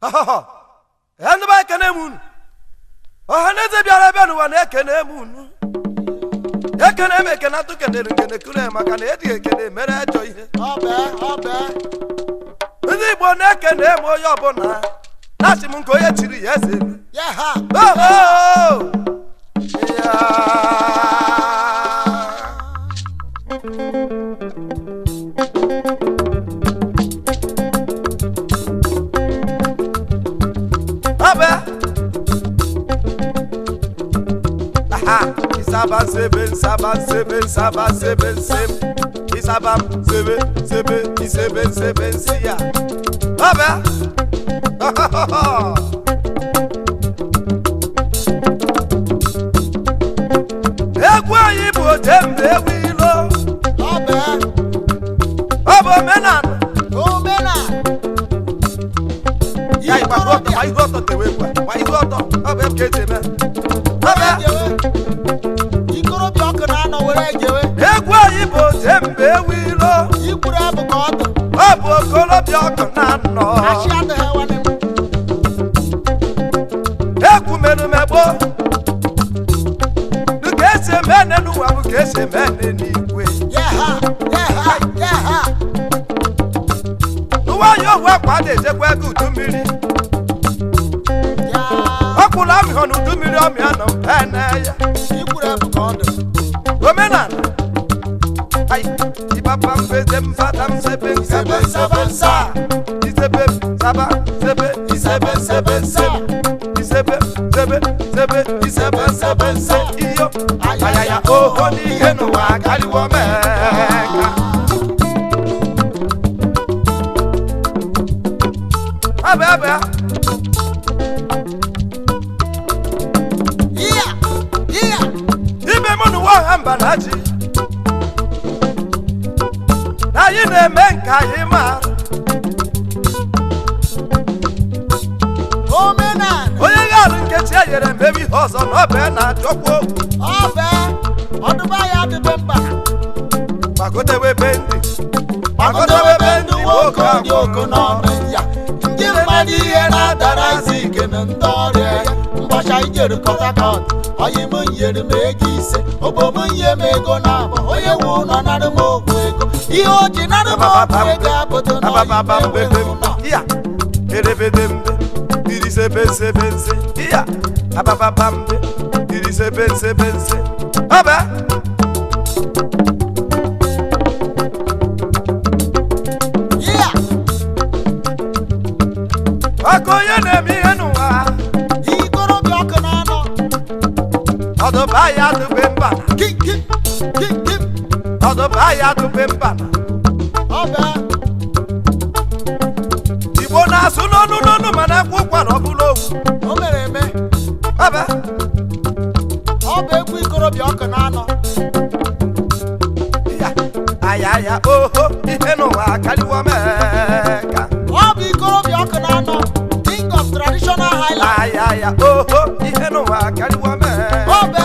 Ndị be ekene m unu, ọha na eze bịara ebe n'ụwa na-ekene m unu. Ekene m ekene atụ kenere nkene kure maka na ejighị ekene mere ajọ ihe. Ndị Igbo na-ekene m onye ọbụla na-achị m nke onye chiri ya eze. Isaba sebe saba sebe saba sebe sebe isaba sebe sebe isebe sebe siya. Ọbẹ. Egwu anyị bụ ojembe egwu ilo. Ọbẹ. Ọ bụ omenala. Omenala. Ya ịgba ihu ọtọ tewe egwu a, gba ihu ọtọ, ọ bụ ebe ka eji eme. Ọbẹ. Ikorobịa ọkụ na-anọ were ejewe. Egwu anyị bụ ojembe egwu ilo. Ikwuru abụ ka ọ dị. Ọ bụ okorobịa ọkụ na-anọ. Achị adịghị nwanne m. Egwu merumegbo. Ka esi eme ene n'ụwa bụ ka esi eme ene n'igwe. Yeha, yeha, yeha. N'ụwa ya owu akwa na-ejekwa ego udu mmiri. Ya. Ọ kwụrụ amị họ n'udu mmiri ọmịa nọ ene ya. Ikwuru abụ ka ọ dị. Omenala. Ai, ibaba mfeze mfata msebe nsebe nsebe nsa. Isebe saba sebe isebe sebe nsebe. Isebe sebe sebe isebe sebe nse iyo. Ayaya oho n'ihe n'ụwa karịwo meka. Abịa abịa. Iya, iya. Ibe mụ n'ụwa ọha mba na ji. Anyị na-eme nke anyị maara. Omenala. Onye gharụ nkechi e nyere mmebi ihe ọzọ na ọbịa na-achọkwa okwu. Ọbẹ. Ọdụba ya adịbe mba. Gbagotewe be ndị. Gbagotewe be ndị nwoke dị oke n'ọnụ ya. Ndị mmadụ ihe na-adara isi ike na ndị ọrịa ya. Mbọcha ijere Port Harcourt, oyi m nyere m ego ise, obo m nye m ego na abụ, onye nwe ụlọ nara m okwu ego. Ihe o ji nara m okwu ego abụdo na oyi m enweghị ụlọ. Iya, erebedembe, irisebensebенse. Iya, abababambe, irisebensebense. Ọbẹ. Iya, Ọkụ onye na-eme ihe n'ụwa. ikorobịa ọkụ na-anọ. Ọdụba ya dube mba. Kim kim kim kim. Ọdụba ya dube mba. Ọbẹ. Igbo na-asụ n'ọnụ n'ọnụ mana akwụ ụkwara ọbụla okwu. O mere eme. Ọbẹ. Ọ bụ egwu ikorobịa ọkụ na-anọ. Iya, ayaya oho ihe n'ụwa karịwo meka. Ọ bụ ikorobịa ọkụ na-anọ. King of traditional highlife. Ayaya oho ihe n'ụwa karịwo meka. Ọbẹ.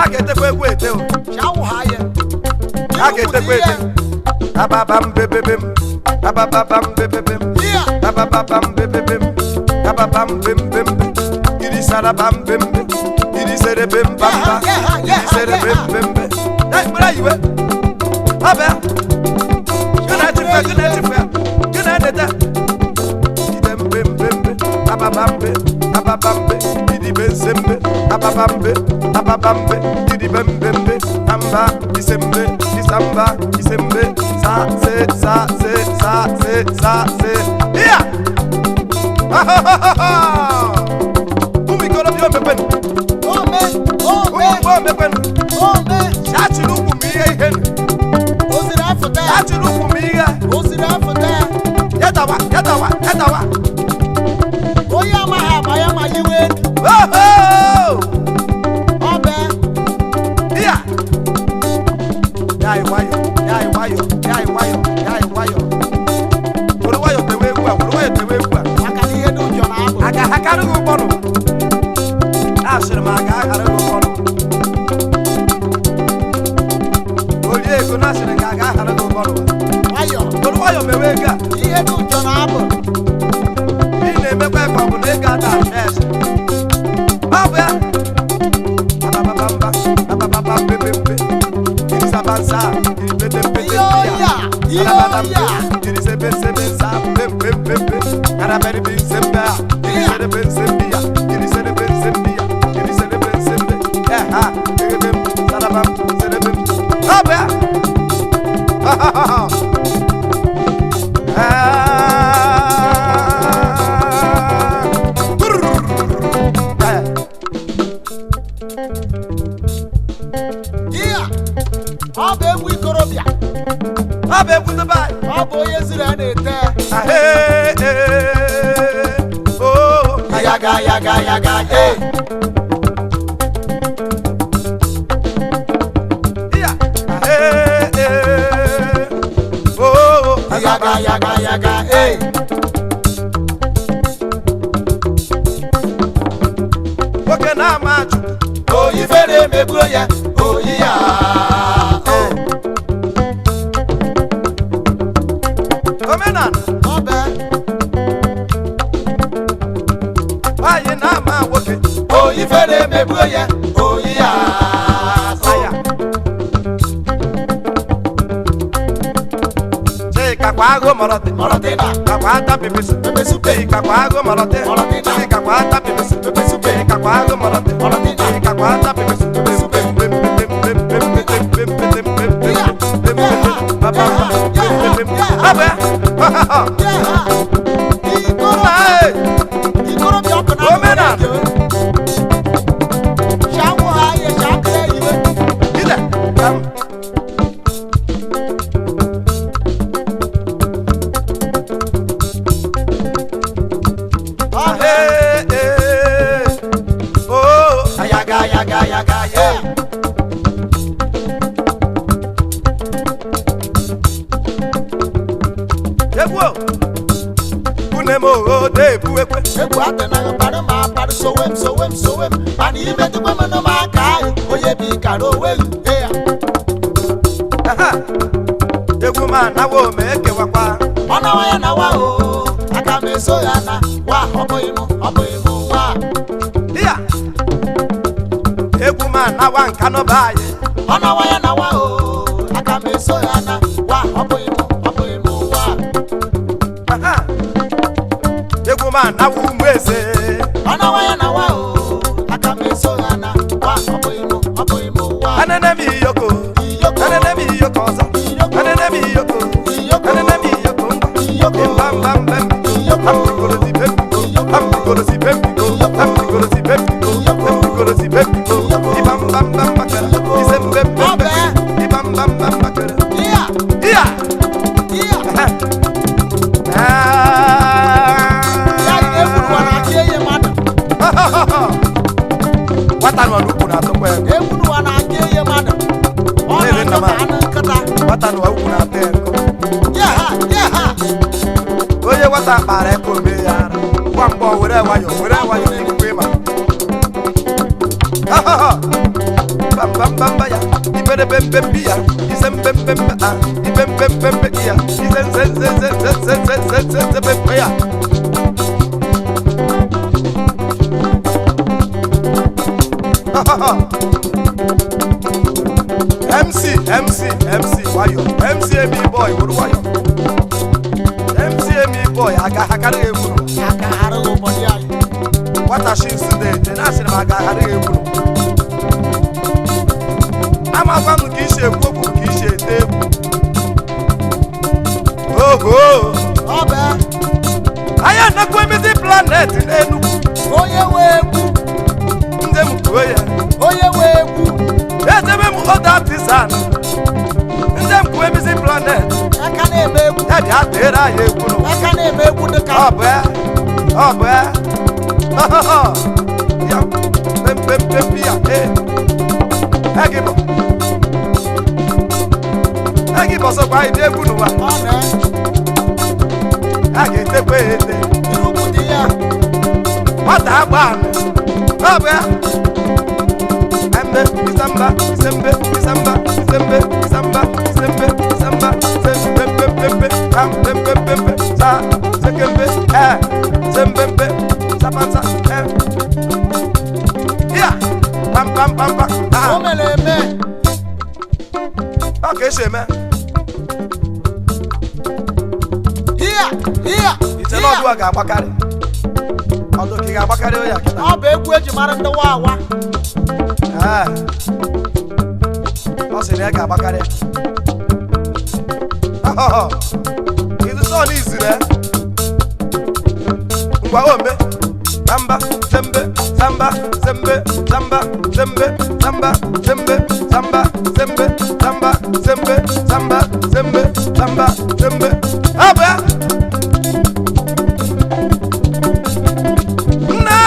A ga-etekwa egwu ete o. Ṣáwù ha yẹ. A ga-etekwa ete. Ababambebebem, abababambebebem, Iya. abababambebebem, ababambembembe, irisarabambembe, iriserebembamba, iriserebembembe. Ya ikpere iwe. Ọbịa. Gị na-echefe, gị na-echefe, gị na-edete. Idembembembe, ababambe, ababambe, idibenzembe, ababambe, ababambe, idibembembe, amba, isembe, isamba, isembe, sa, se, sa, se, sa, se, sa, se. Iya! Ụmụ ikorobịa omekwenu, Ome. ụmụ Ome. Igbo omekwenu, Ome. chachiri ukwu m ihe ihe nụ, Osiri afụta ya. chachiri ukwu m ihe, Osiri afụta ya. ya dawa, ya dawa, ya dawa. Onye amaghị ama ya ma yiwe. Oho! Ọbẹ. Iya! Ya nwayọ, ya nwayọ, ya nwayọ, ya nwayọ. Were nwayọ tewe egwu a, were nwayọ tewe egwu a. Maka na ihe dị ụjọ na-abụ. A ga-ahakarị gị ụgbọ nụ? Asịrị m a ga-aghara gị ụgbọ nụ. Orie ego na asịrị ka a ga-aghara gị ụgbọ nụ. Nwayọ. Were nwayọ mewe ego a. Ihe dị ụjọ na-abụ. na-emekwa ka ọ bụ na ị ga-ada achị. Ọ bụ ya. Abababamba, abababambebembe. Irisabansa, iribedembedembe ya. Iyo ya, iyo ya. Irisebesebesa, pempempempe. Karaberibisembe ya. Iriserebesembe ya. Iriserebesembe ya. Iriserebesembe. Eha, erebem, sarabam, serebem. Ọ bụ ya. Ha, ha, ha, ha. Ah. Brrr. Eh. Iya, ọ bụ egwu ikorobịa. Ọ bụ egwu ndị be anyị. Ọ bụ onye ziri a na-ete. Ahee, ee, oo. Ayaga yaga yaga ee. Iya. Ahee, ee, oo. Yaga yaga yaga ee. Nwoke na-ama Chukwu. Oyi fere emegbuo ya, oyi ya. O. Omenala. Ọ bụ Nwaanyị na-ama nwoke. oyi fere emegbuo ya, oyi ya. O. Aya. Chika kwa agụ mọrọtị. Mọrọtị na. Kakwa ata pepesi. Pepesupe. Chika kwa agụ mọrọtị. Mọrọtị na. Chika kwa ata pepesi. Pepesupe. Chika kwa agụ mọrọtị. Mọrọtị na. Chika kwa ata pepesi. Pepesupe. Ya ha. Ikorobịa, ikorobịa ọkụ na Omenala. Ṣàwọ̀ ayé ṣàkúrẹ́ ìwé. Ọ bụ ayaga yaga yaga ye. Egwu atịnaghị kparị ma akparị sowe m sowe m sowe m mana imetụkwa m nụ m aka ahụ onye bi kara onwe gị ya. Egwu m anawo m ekewakwa. Ọ nawa ya nawa o aka m eso ya na wa ọ bụghị m ọ bụghị m wa. Iya. Egwu m anawa nkanụba anyị. Ọ nawa ya nawa o aka m eso ya na wa ọ bụghị m ọ bụghị m wa. Aha. Egwu m anawa ụmụ eze. Ọ nawa ya nawa o aka m eso ya na wa ọ bụghị m ọ bụghị m wa. Anene m iyoko. Iyoko. Anene m iyoko ọzọ. Iyoko. Anene m iyoko. Iyoko. Anene m iyoko ngwa. Iyoko. Ịba mba mba mbi. Iyoko. Ambikorosi bembiko. Iyoko. Ambikorosi bembiko. Iyoko. Ambikorosi bembiko. Iyoko. Ambikorosi bembiko. Iyoko. Ịba mba mba mbakara. Iyoko. Ise mbe mbe mbe. Ọbẹ. Ịba mba mba mbakara. Iya Iya. iya. Aha. Ya egwu na aka enye mmadụ. Nwata nọ n'ukwu na-atụkwa ego. Egwu n'ụwa na-aka enye mmadụ. Ọ Lele nna na-atụ m ka anụ nkịta. Nwata nọ ukwu na-atụ ego. Ya ha ya ha. Onye nwata kpara eko ome ya ara. Ngwa mgbọ were nwayọ were nwayọ n'ikwu ịma. Bambambamba ya, iberebembembi ya, ise mbembembe a, ibembembembe ya, ise nze nze nze nze nze nze nze nze nze bembe ya. MC MC MC nwayọ, MC Emi boy were nwayọ. MC Emi boy aga akarịghị egwu n'ụwa. Aka arụghị ụbọchị anyị. Nwata shi nsu na-ete na asịrị m aga aghara egwu amakwa m ka isi ekwu okwu ka isi ete egwu ogo. Ọ bụ Anyị anakwa emezi planet n'Enugwu. Onye nwe egwu. Ndị m kwuo ya. Onye nwe egwu. Edebe m oda artisan ndị m kwuo emezi planet. Aka na-eme egwu. Ya bịa tere anyị egwu n'ụwa. Aka na-eme egwu dịka Ọ bụ ya, ọ bụ ya. Ya pempempempi ya ee egị bụ egị bụ ọsọkwa anyị dị egwu n'ụwa. Ọ na A ga-etekwa ya ete. Irukwu dị ya. Nwata agba anụ ọ bụ ya. Embe isamba isembe isamba isembe isamba isembe isamba isembempempempe pam pempempempe sa sekembe e sembempe Ọ ka esi eme. Hia hia. Ite na ọdụ a ga-agbakarị. Ọdụ ka ị ga-agbakarị ya kịta. Ọ bụ egwu eji mara ndị wawa. Ee. Ọ sị na ya ga-agbakarị. Izu sọ na izuru ya. Ngwa ome. Samba, sembe, samba, sembe, samba, sembe, samba, sembe, samba, sembe, samba, sembe, samba, sembe, samba, sembe. Ọ bụ ya. Nne!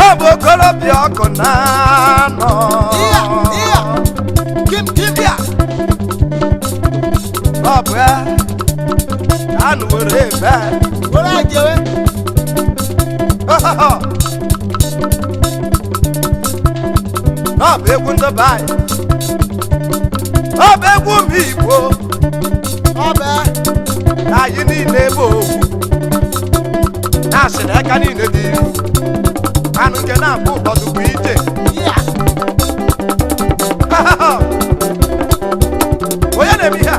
Ọ bụ okorobịa ọkụ na-anọ. Hia hia. Kim kim Ya. Ọ bụ ya. Ka anụ were ebe. Were ajewe. Ọ bụ egwu ndị be anyị. Ọ bụ egwu ụmụ Igbo. Ọ bụ ya. Anyị niile bụ okwu. Na-asị na aka niile dị iri. Anụ nke na-abụ ụfọdụ bụ ije. Hia. Onye na-eme ihe a?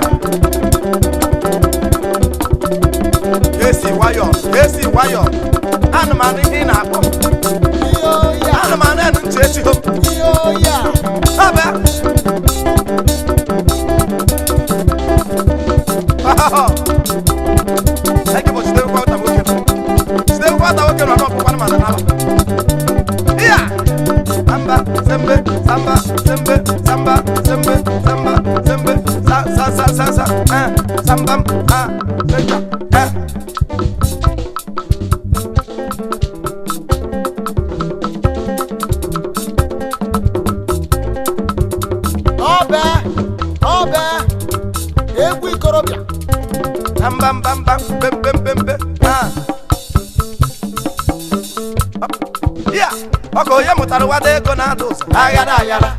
Ka esi nwayọọ, ka esi nwayọọ. Anụmanụ ihe ị na-akpọ m. Iyo ya. Anụmanụ enu ntị echi hom. Iyo ya. Ọ bụ ya. Eke bụ jide nwata nwoke nọ. Jide nwata nwoke nọ n'ọkpụkpụ anụmanụ n'ala. Iya! Samba, sembe, samba, sembe, samba, sembe, samba, sembe, sa, sa, sa, sa, sa, eh, sambam, ah, senja, eh. Ọ bụ ya. Ọ bụ ya. Egwu ikorobịa. Bam, bam, bam, bam, bam, bam, bam, bam, ah. Iya! Ọkụ onye mụtara wada ego na-ada ụzọ. Aghara aghara.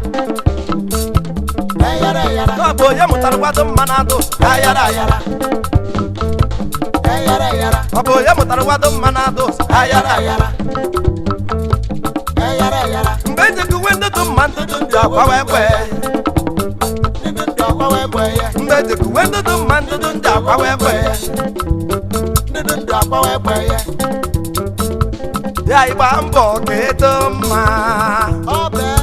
Aghara aghara. Ọ bụ onye mụtara wado mma na-ada ụzọ. Aghara aghara. Aghara aghara. Ọ bụ onye mụtara wado mma na-ada ụzọ. Aghara aghara. Aghara aghara. Mgbe ejekuwe ndụdụ mma ndụdụ ndị akwa wee kwee. Ndị ndụ akwa wee kwee ya. Mgbe ejekuwe ndụdụ mma ndụdụ ndị akwa wee kwee. Ndị ndụ akwa wee kwee ya. Ya ịgba mbọ ka eto mma. Ọ bụ ya.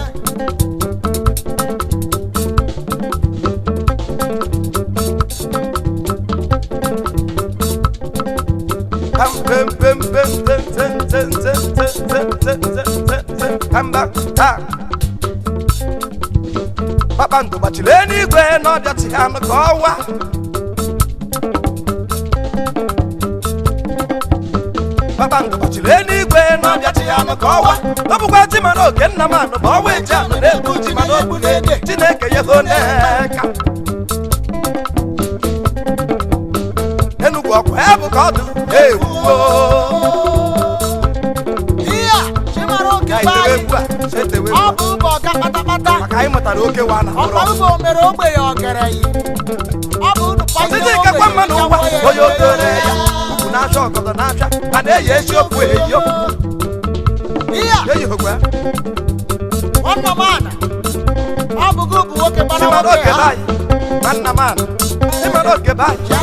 Pam pem pem pem pem tem tem tem tem tem tem tem tem tem pamba ta. Kpakpando gbachiri eluigwe n'ọbịa chi ha nụ ka ọwa. Kpakpando gbachiri eluigwe n'ọbịa chi ha nụ ka ọwa. Ọ bụkwa chi mara oke nna m anụ bụ ọwa eji anụ na-egbu chi mana ogbu na-ede. Chineke ya hụ n'eka. Enugwu ọkwa ya bụ ka ọ dị ewuo. Hia. Chimara oke Ya be itewe anyị. egwu a, chetewe egwu Ọ a. bụ ụbọ ọga pátápátá. Maka anyị mụtara oke wa na mkpụrụ Ọkwa ọgwụ. ụbọ omere ogbenye ọgaranya. Ọ bụ unu Ọtụtụ ikekwe mma n'ụwa onye otore ya ukwu na-acha ọgọdọ na-acha ma na-eyi eziokwu eyo Hia. eyighokwa Nwanna m ana. Ọ bụ gị bụ nwoke gbara chimara nwoke oke ha. be anyị nwanna m ana chimara oke be anyị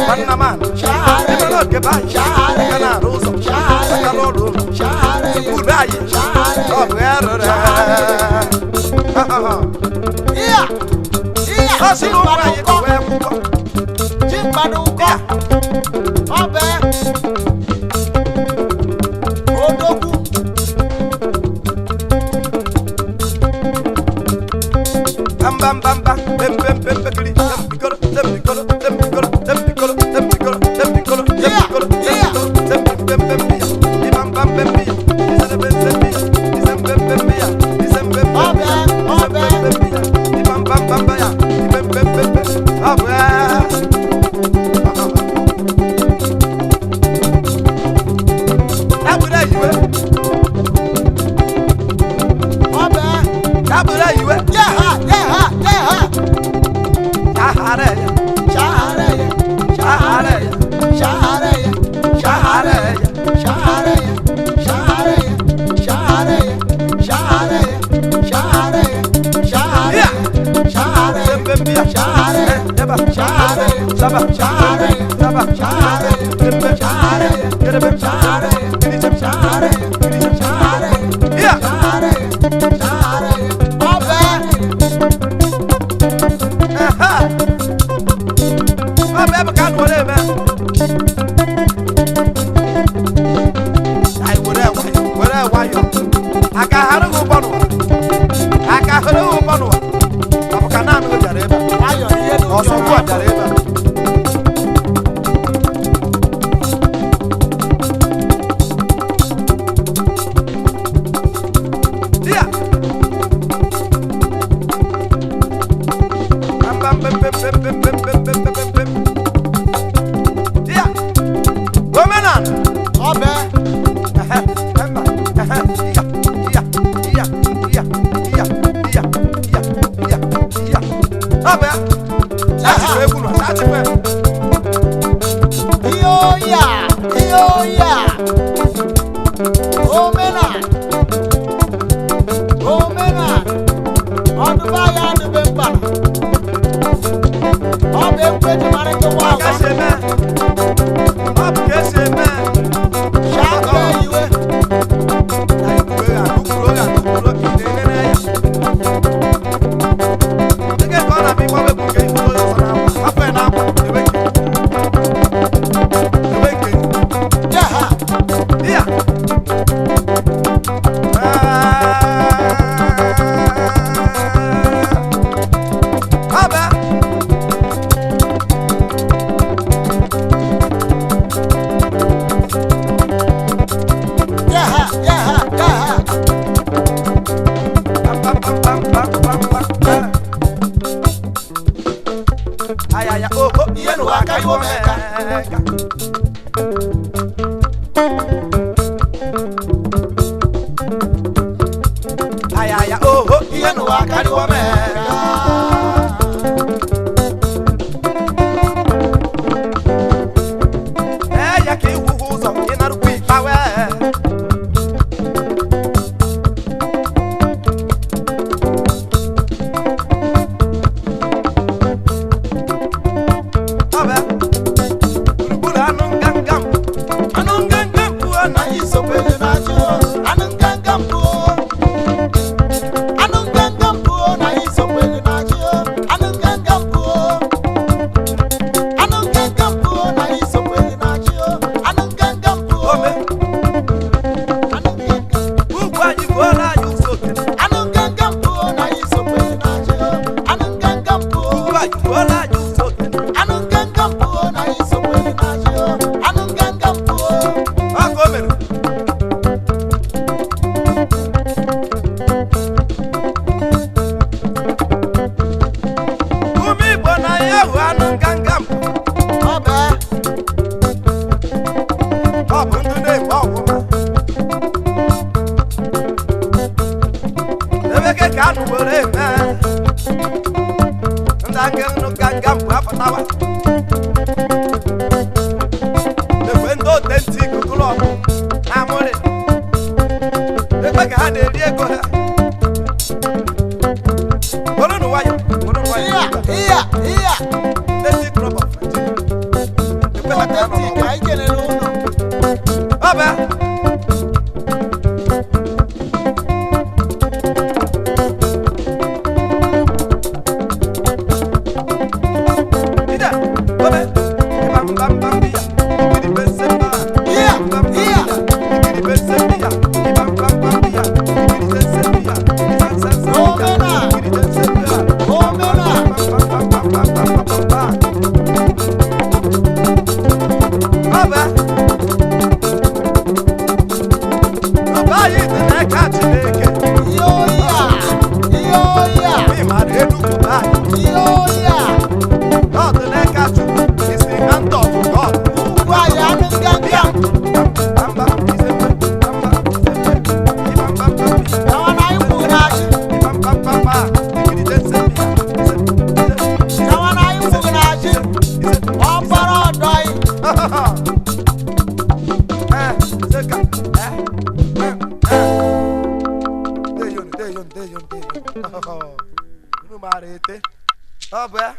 nwanna m ana chimara oke be anyị aka na-arụ ụzọ aka n'ụlọ ụlọ uru anyị ọ bụ ya rụrụ Hia. Hia. ọ sị na ụmụ anyị Chimkpado ụkọ. gụwa akwụkwọ Chimkpado ụkọ. Ọ bụ ya. Odogwu. Bamba pem pem pem pekiri tempikoro tempikoro tempikoro tempikoro tempikoro tempikoro tempikoro tempikoro pem pem pem ibam pam pem pia isere pem pem pia isem pem pem pia isem pem pem pia isem pem pem pia ibam pam pam pia ibem pem pem pem ọbẹ. Abúlé yìí wẹ́. Ọ bụ ya. Abúlé yìí wẹ́. Yeha, yeha, yeha. Saba, saba, kerebe, kerebe, kiriche, kiriche. Yeah. Aha. Ọ bụ ebe ka a nụrụ eme. Anyị were nwayọ, were nwayọ. Aka hara gị ụgbọ n'ụwa. Aka hara gị ụgbọ n'ụwa. Ọ bụ ka naanị gị bịara ebe a. Ọsọ ugbu a bịara ebe a. Yeah. Bam, bam, bam, bam, bam, bam, bam, bam, bam, bam, bam. Yeah. Omenala. Ehe, emba, ehe, iya, iya, iya, iya, iya, iya, iya, iya, iya. Ọ bụ ya. Achịkwa egwu nọ, achịkwa ya. Ọ ka esi eme. Ọ bụ ka esi eme. Anyị kwuru ya, kwuru ya, kwuru ya, ị na-enene ya. Dịka ka ọ na-abịa ịgba egwu nke ikpuru onye ọzọ n'akwa, hapụ ya n'akwa, ebe nke. Ebe nke. Yeah. Ah, ọ bụ ya. Pam, pam, pam, pam, pam, pam, pam. Ay, ay, ay, oh, oh, Ihe n'ụwa aka iwe omeka. Ay, ay, ay, oh, oh, Ihe n'ụwa aka iwe omeka. Ee, ya ka iwu hụ ụzọ, ị narụkwa ikpa wee. Ọ bụ ya. Gburugburu anụ nganga m. Anụ nganga m pụọ na Anyị sokwere n'azụ, anụ nganga mpụ. Anụ nganga mpụ na anyị sokwere n'azụ, anụ nganga mpụ. Anụ nganga mpụ na anyị sokwere n'azụ, anụ nganga mpụ. Ome. Anụ nganga, Ugwu anyị buola anyị ụzọ okene. anụ nganga mpụ na anyị sokwere n'azụ, anụ nganga mpụ. Ugwu anyị buola anyị ụzọ okene. Anụ nganga mpụ na anyị sokwere n'azụ, anụ nganga mpụ. Ọ ka o mere. Ume Igbo na ya hụ anụ nganga mpụ. Ọ bụ Ọ bụ ndụ na-eme ọgwụma. Ebeke ka anụ were eme. Ndị anụ nganga mpụ apụtawa. Ekwe ndị otentik klọb na amụrị. Ekwe ka ha na-eri ego ha. Bụrụnụ nwayọ, bụrụnụ nwayọ. Iya, iya, iya. Authentic Club of Nigeria. Ekwe ha ka ha nọ Authentic, n'ọnwa. anyị kelere unu. Ọ bụ ya. Ide, obe, ịba mba mba mbi ya, ikiri bese mba, Iya, mba mba iya. ikiri bese mbi ya, ịba mba mba mbi ya, ikiri bese mbi ya, ịba nsa nsa mbi ya, Omena. ikiri bese mbi ya, Omena. mba mba mba mba mba mba mba. Ọ bụ ya. Ọba anyị dị n'aka Chineke. Iyo ya, iyo ya, Ị maara Enugu be anyị. iyo ya. Ọ dị n'aka Chukwu. Is the hand of God. Ugwu anyị anụ nganga. Bamba, isembe, bamba, isembe, ịbamba, bamba, Kawa na anyị kwuru n'azụ. ịbamba, bamba, ikiride nsembi, ise, ise, ise, Kawa na anyị kwuru n'azụ. ise, Ọbara ọdọ anyị. Eh, seka, eh, eh, eh. Deyon, deyon, deyon, deyon. Unu maara ete. Ọ bụ ya.